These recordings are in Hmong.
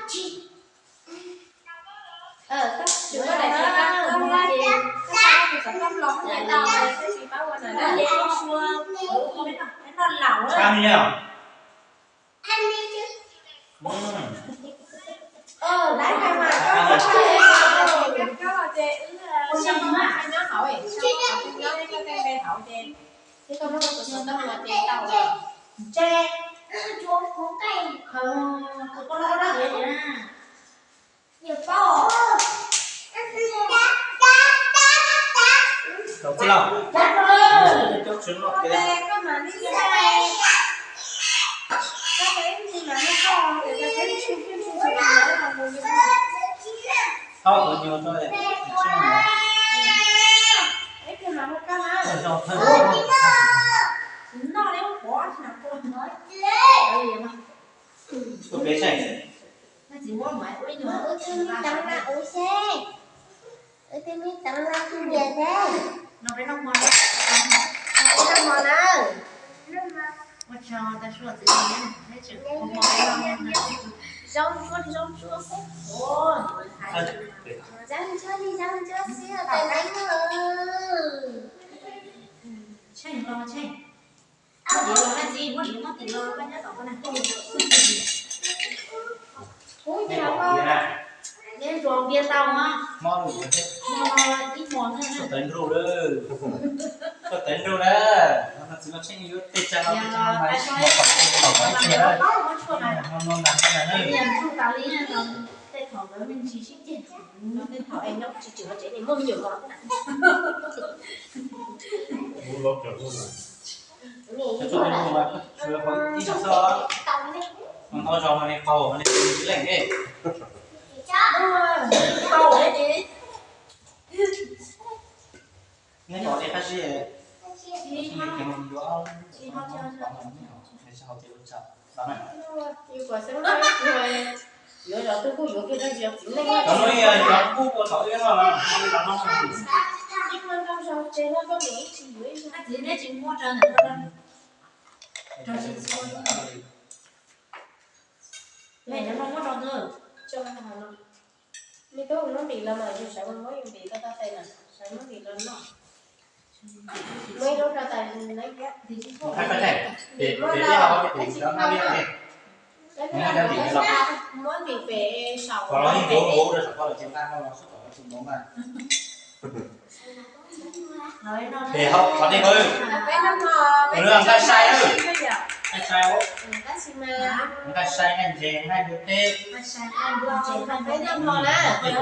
Txhab me nyuam. Lawv hais mas koj, koj los ces wb nyob hauv, nyob koj tej npe hauv ces, ces koj muab koj tus xov tooj los ces tau lawm. Ces kuv poj loj dab tsi na. Tau txij los. Koj mas li, koj peb ntsis mas koj, koj peb ntsis, peb ntsis, tau tus nyuag tso, peb ntsis mas koj na. Noj li ub pov. Tus peb tseem. Wb twb me teev na, wb xyeb, wb twb me teev na, tus niam xyeb. No peb noj hmo na, peb noj hmo na. Ua tsaug tag sua txiv, neb tseem ua hmo peb noj. Zoo ntsuab li zoo ntsuab xwb. Zoo ntsuab li zoo ntsuab xwb, tais neeb. Tsheej los Tsheej. Muab diav los na txiv, muab diav muab tim los koj nyob tom koj na. Ub, neb ntsuas npias tau mas. Hmo no ib hmo na. Tawv nrug na. Tawv nrug na. Txiv los Tsheej yuav tej tsa los tej tsa mas ib hmo kom tej kom kom ib tsa na. Hmo no nag koj na. Tej thaum nkawd me ntsis sib ceg, tej thaum es nyob tsis tsim hauv tsev ne muaj me nyuam mos. Ib zaug xwb, ntau zaus no ne qaug no ne tsis leej ne. Neb pom dej qab zib, cov no yog cov kuj ua thaum wb no, txiv neb tsis muab rau ntawm no, rau tsis txhua. Mem no muab rau ntawd. Me tub muab ntim los mas, yus sawv muab yus ntim tau tau tes na, sawv muab ntim los noj. Muab ib lub rau tais neeb thiab. Muab ntim pem saum. Peb noj hmo, peb noj hmo, nqaij sai, nqaij sai, nqaij sai, nqaij ntses, nqaij npua teb, peb noj hmo na. Nqaij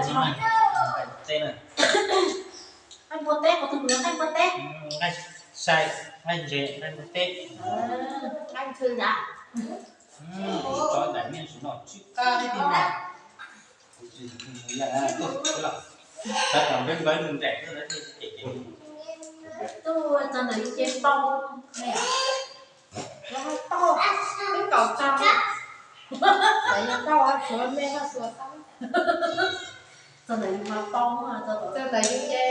npua teb, qhov twg nqaij npua teb, nqaij sai, nqaij ntses, nqaij npua teb. Nqaij ntxhw ntag. Tso nraim nej sim no tsis qab tib tiag mas. Kuv tsis yog na, tuaj los, tab tom npeb npawb nws nraim tuaj lawv ces cem. Tuaj txog ntawm yus ces tau, tau, twb kaum txog, yog tau tshuav me no xuas tau. Txog ntawm yus mas tau, txog ntawm yus ces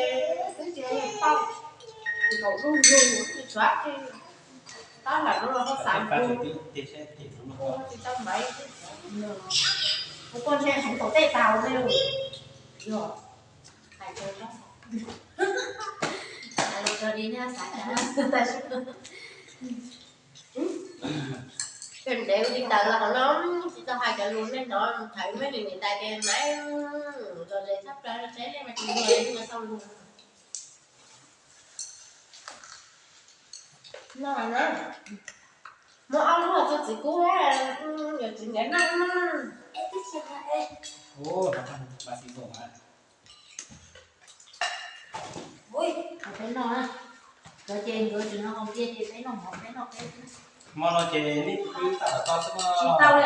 twb tsis yog tau, kaum lub lug tsis tshuav. Tab lam lub los xav kuv tsis tau npaiv, kuv koj ntshe heev tau tej tau li. Yog, hais rau, hais rau li nej xav cas. Ntev li ntawd los qhov no tsis tau hais cov lus nej hnov, thaiv mej li niam tais tias maiv, los ze tshaj plaws los tsev nej mas tsis luag li tau lus. No na, muab ob lub tso txiv kub, yog txiv niam noj na. Peb noj, cov ces nkawd tseem noj hauv tiaj ces peb noj hauv, peb noj peb. Hmo no ces nej twb tau tom txog xwb no. Tsis tau li.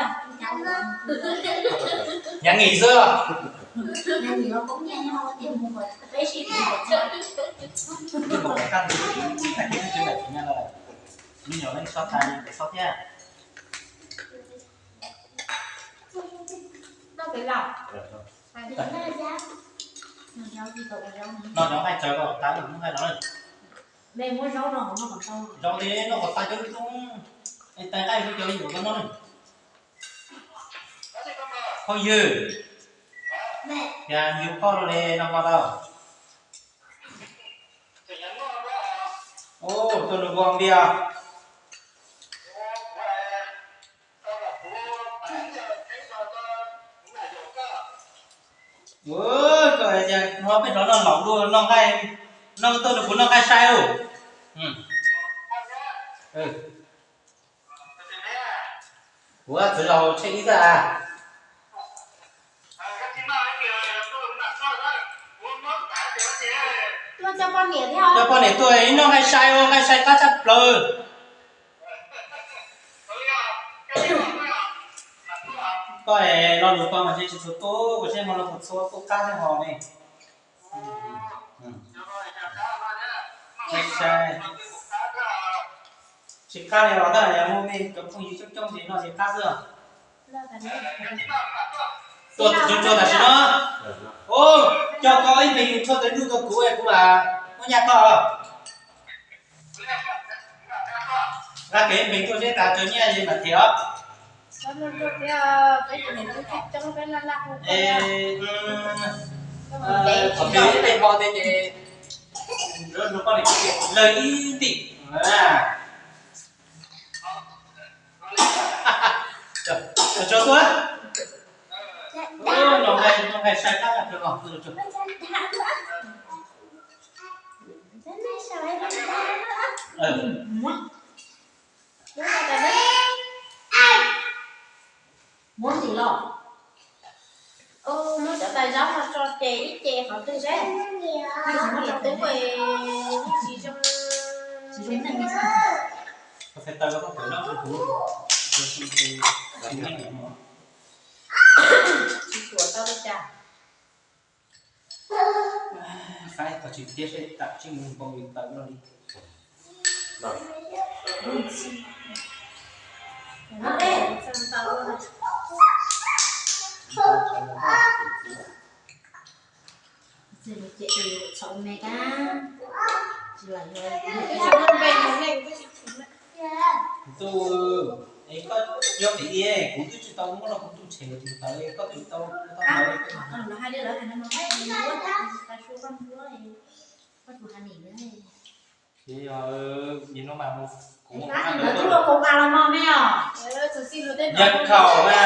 Nyav nim xwb. Nyav nim los koob nyiaj nyob hauv tiaj mus kom peb sib tiv kom txog. Ib qho kom kaj ntug ib tag kis twb tsis nyav lawm. Me nyuam leej xob tag, xob thiab. Noj peb los? Noj cov nqaij tsawv kom tas, muab nqaij los. Mej muab zaub no, zaub li noj kom tas cov lub toob, tais nqaij cov yuav koj noj. Phooj ywg, yog yus koj los li no mas tau. Ua, tuaj nrog kuv npias. Ua, koj tias no peb rov noj laus dua, noj nqaij, noj tuaj nrog kuv noj nqaij sai lauj. Kuv txwv laus tsheej ib tag. Coj poj niam tuaj ib noj nqaij sai, ua nqaij sai qab tshaj plaws. Koj es lo lus koj mas tsis tshua tuaj, kuv saib hmo no kuv txhua tuaj qab thiab hos ne. Tsis qab li los tab yog muaj me cov phooj ywg coob coob ces noj tsis qab xwb. Tuaj tsuag tsuag tam sim no. Coj koj ib npeeg tshuaj tes ntuj rau kuv, kuv mam muab nyaj koj. Nqa kiag ib npeeg tuaj seb tas tsuag nyaj li mam them os. Qhov twg tej hmo tej ces lawv ib ntim. Tso tuaj. Noj nqaij sai qab los. Muab ntxiv los. Muab cov tais zaub no tso ces ib ce qhov twg seb. Niam tub tsis zoo. Tsis tuam tau li cas. Faib tau tsis tiab seb tam tseeb npau li tawm no li. Ntuj, es koj nyob pem i, kuv twb tsis tau muab rau kuv tus tshem los tus tawv, koj twb tau tau ntawd. Ces yog, yog no mas kuv nyiam khaum na,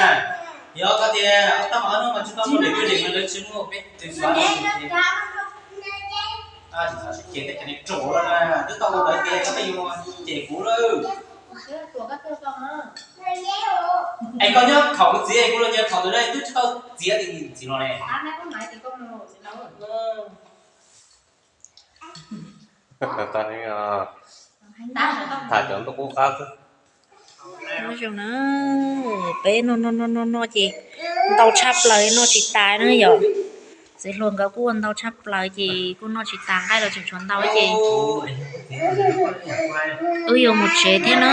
yog koj tias ob tog ob hnub mas tsis tau muaj niam tij li mas lawv tsis muaj peb tus xav. Tsis xav sib ceg tej cov niag ruam no na, twb tau ua ntawd ces koj pheej yuav cem kuv lawm. Es koj nyob khaum kuv txiv, kuv los nyiam khaum ntawd na, twb tsis tau txiav li txiv los ne. Tham cov ntuj qub qab xwb. Peb noj noj noj noj noj ces ntau tshaj plaws noj tsis tas na yom. Txiv hluas nkawd kuj ua ntau tshaj plaws ces kuj noj tsis tas, nqaij los tseem tshuav ntau ces wb yuav mus tsev thiab na.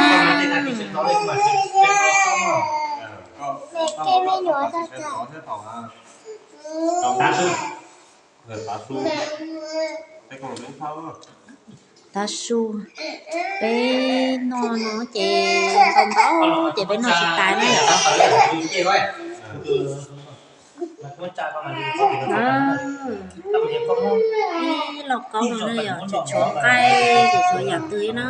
Tav su, peb noj no ces ntau ntau ces peb noj tsis tas na yom. Ib lauj kaub no na yom, tseem tshuav nqaij, tseem tshuav yam twg na.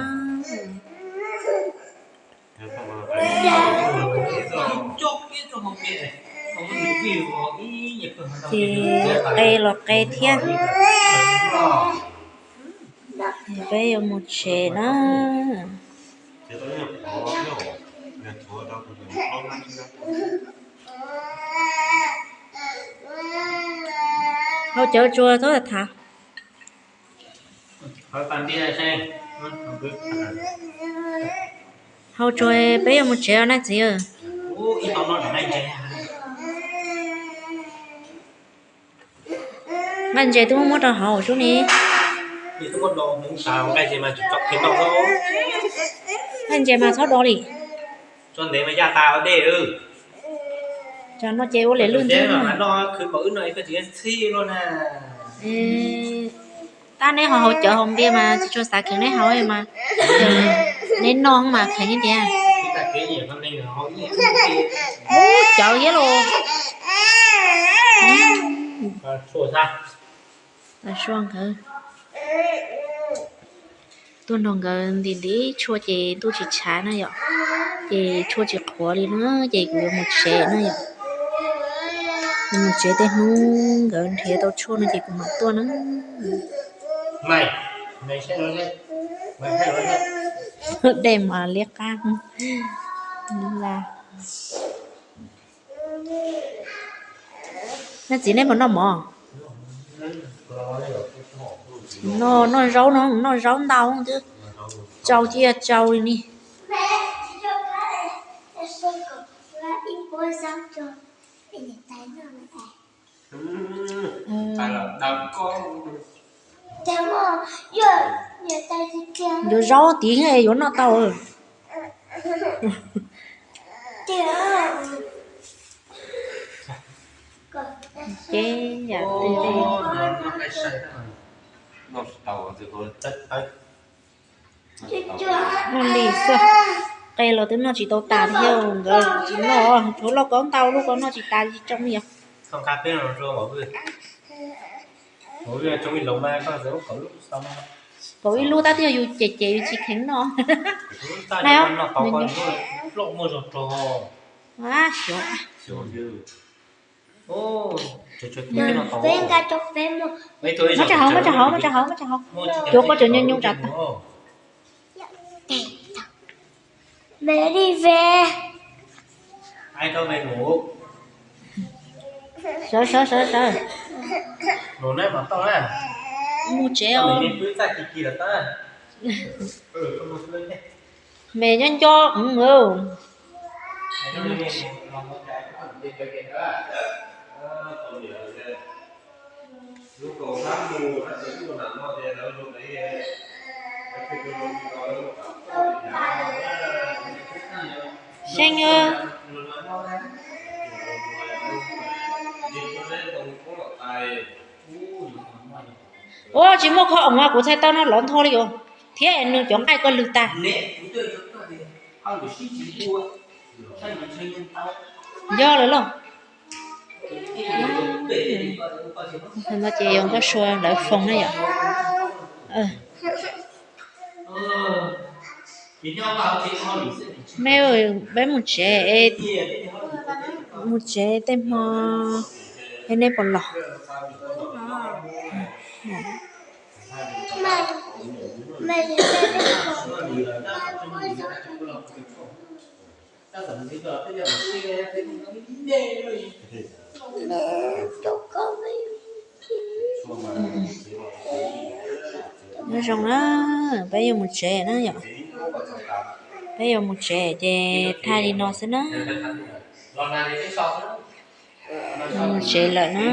Ces qe los qe thiab. Peb yuav mus tsev na. Hau cawv tsuas txhob tham. Hau tsuas, peb yuav mus tsev os na txiv. Nqaij ntses twb muab muab rau hauv sub ni. Nqaij ntses mas txhob do li. Tsam no ces ua liam lwj ntxwb. Tab neb ho haus cawv haus npias mas tsis tshua xav kheev neb haus mas, neb noj mas kheev ib tiag. Ub, cawv thiab los. Tau sua nkawd tuaj nrog nkawd ntim ntim tshuaj ces ntuj tsis tshav na yom, ces tshuaj tsis qhuav li na, ces kuv yuav mus tsev na yom. Kuv mus tsev, tej hnub nkawd nrhiav tau tshuaj no ces kuv mam tuaj na. Dej mas liab qab. Noj txiv, nej puas noj mov? Noj, noj zaub no, noj zaub ntau xwb, tsau cia tsau li ni. Yuav zaub tiv yuav noj tau. Ces yam twg noj li xwb, qe los twb noj tsis tau tas thiab, nkawd tsis noj, tshuav lauj kaub ntau, lauj kaub noj tsis tas tsis tsoo li os. Kaum ib lub tab twb yog yus cem cem yus tsis kheev noj. Muab tso hauv, muab tso hauv, muab tso hauv. Cuav koj cov nyob nyob tsam tag. Sawv sawv sawv sawv. Mus tsev os. Me nyob nco. Seej. Ua tsis muaj qhov oom, kuv txhais tau no lov ntho li os, thiab nws cov nqaij koj lwg tag. Yog lawm lauj. No ces yog nkauj sua lawv foos na yom. Me, peb mus tsev, mus tsev tej hmo es nej puas los? Nyob zoo na, peb yuav mus tsev na yom. Peb yuav mus tsev ces thaij li no xwb na. Mus tsev lawm na.